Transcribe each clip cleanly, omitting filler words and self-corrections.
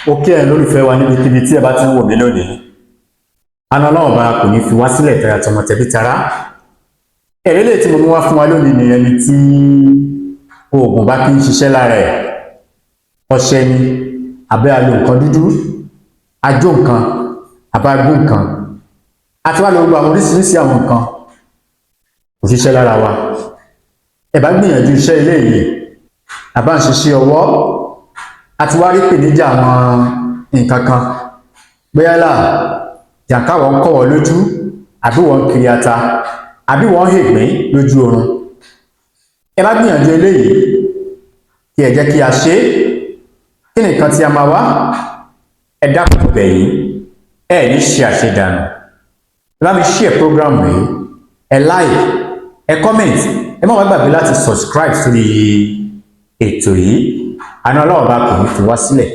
Mo kí ẹ̀yin lólùfẹ́ wa níbikíbi tí ẹ bá ti ń wò mí lónìí. Àna Ọlọ́run bá kò ní fi wá sílẹ̀ tẹ̀ra tọmọ tẹbí tará. Ẹ̀rí lè tí mo mú wá fún wa lónìí ni ẹni tí oògùn bá kí ń ṣiṣẹ́ lára ẹ̀. Ọṣẹ ni, àbẹ́ alo nǹkan dúdú, ajó nǹkan, àbá gún nǹkan. Àti wá lọ gbogbo àwọn oríṣiríṣi àwọn nǹkan kò ṣiṣẹ́ lára wa. Ẹ bá gbìyànjú iṣẹ́ ilé yìí, àbá ń ṣiṣẹ́ ọwọ́, àti wá rí pèníjà àwọn nǹkan kan, bóyá là jàǹkáwọ̀ ń kọ̀wọ̀ lójú, àbí wọ́n ń kiri ata, àbí wọ́n ń hègbín lójú oorun. Ẹ bá gbìyànjú eléyìí, kí ẹ jẹ́ kí a ṣe é. Kí nìkan tí a máa wá? Ẹ dákun, bẹ̀ yìí, ẹ ní ṣe àṣedànù. Ẹ bá mi share program yìí, ẹ like, ẹ comment, ẹ má wá gbàgbé láti subscribe sórí ètò yìí. Àná Ọlọ́run bá kò ní fi wá sílẹ̀.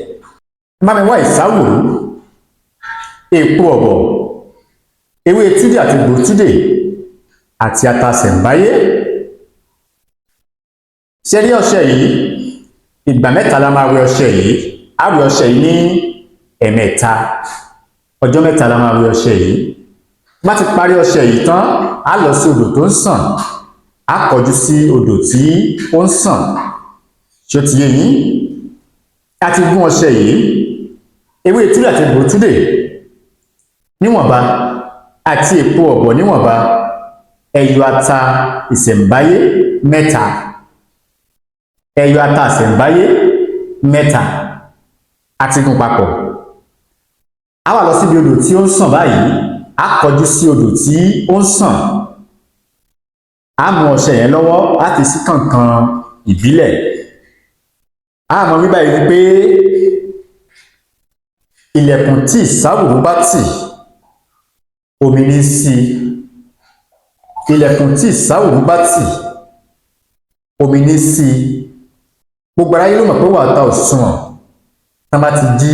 Ẹ bá mi wá ìsáwùrú, èpo ọ̀bọ̀, ewé túdè àti gbòtúdè àti ata ṣẹ̀ǹbáyé. Ṣe rí ọṣẹ yìí? Ìgbà 3 la máa wẹ ọṣẹ yìí. Á wẹ ọṣẹ yìí ní ẹ̀mẹ́ta, ọjọ́ 3 la máa wẹ ọṣẹ yìí. Bá ti parí ọṣẹ yìí tán, á lọ sí odò tó ń sàn, á kọjú sí odò tí ó ń sàn. Ṣé ó ti yé yín? A ti gún ọṣẹ yìí, ewé túdè àti gbòtúdè níwọ̀nba àti èpo ọ̀bọ̀ níwọ̀nba, ẹyọ ata ìṣẹ̀ǹbáyé 3, ẹyọ ata ìṣẹ̀ǹbáyé 3, àti gún papọ̀. A wà lọ síbi odò tí ó ń sàn báyìí, a kọjú sí odò tí ó ń sàn, a mú ọṣẹ yẹn lọ́wọ́, a fi sí kànkan ìbílẹ̀. A mọ̀ wí báyìí wípé ilẹ̀kùn tí ìsáwùrú bá tì, omi ní sí. Ilẹ̀kùn tí ìsáwùrú bá tì, omi ní sí. Gbogbo aráyé ló mọ̀ pé wà ta òṣùwọ̀n tán bá ti jí,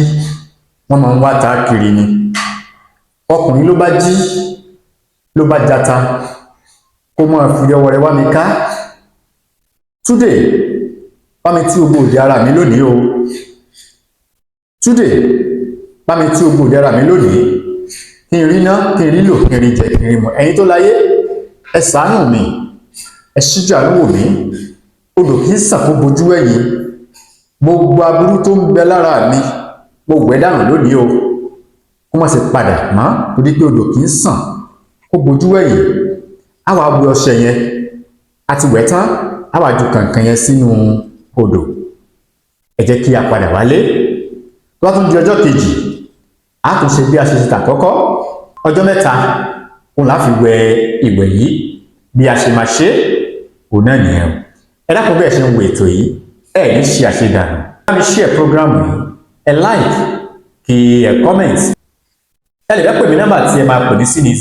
wọ́n máa ń wá ta kiri ni. Ọkùnrin ló bá jí, ló bá jata, kó máa fi ọwọ́ rẹ̀ wá mi ká. Túdè, bá mi tú ogbó òde ara mi lónìí o. Túdè, bá mi tú ogbó òde ara mi lónìí, kí n rí ná, kí n rí lò, kí n rí jẹ, kí n rí mu. Ẹ̀yin tó láyé, ẹ ṣàánú mi, ẹ ṣíjú àánú wò mí. Odò kì í sàn kó bojú ẹ̀yìn. Gbogbo aburú tó ń bẹ lára mi, mo wẹ̀ dànù lónìí o, kó má ṣe padà mọ́, torí pé odò kì í sàn kó bojú ẹ̀yìn. Á wàá wẹ ọṣẹ yẹn, a ti wẹ̀ tán, á wàá ju kànkàn yẹn sínú odò. Ẹ jẹ́ kí a padà wálé. Tó bá tún di ọjọ́ kejì, á tún ṣe bí a ṣe ṣe tàkọ́kọ́. Ọjọ́ 3 òun la fi wẹ ìwẹ̀ yìí. Bí a ṣe máa ṣe òun náà nìyẹn o. Ẹ dákun, bẹ́ẹ̀ ṣe ń wo ètò yìí, ẹ ní ṣe àṣedànù. Bá mi share program yìí, ẹ like, kí ẹ comment. Ẹ lè fẹ́ pè mí, nọ́mbà tí ẹ máa pè mí sí ní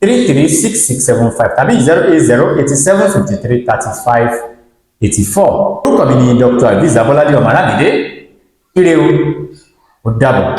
08039336675 tàbí 08087533584. Orúkọ mi ni Dr. Aviz Abolade ọmọ Aramide. Ire o, ó dàbọ̀.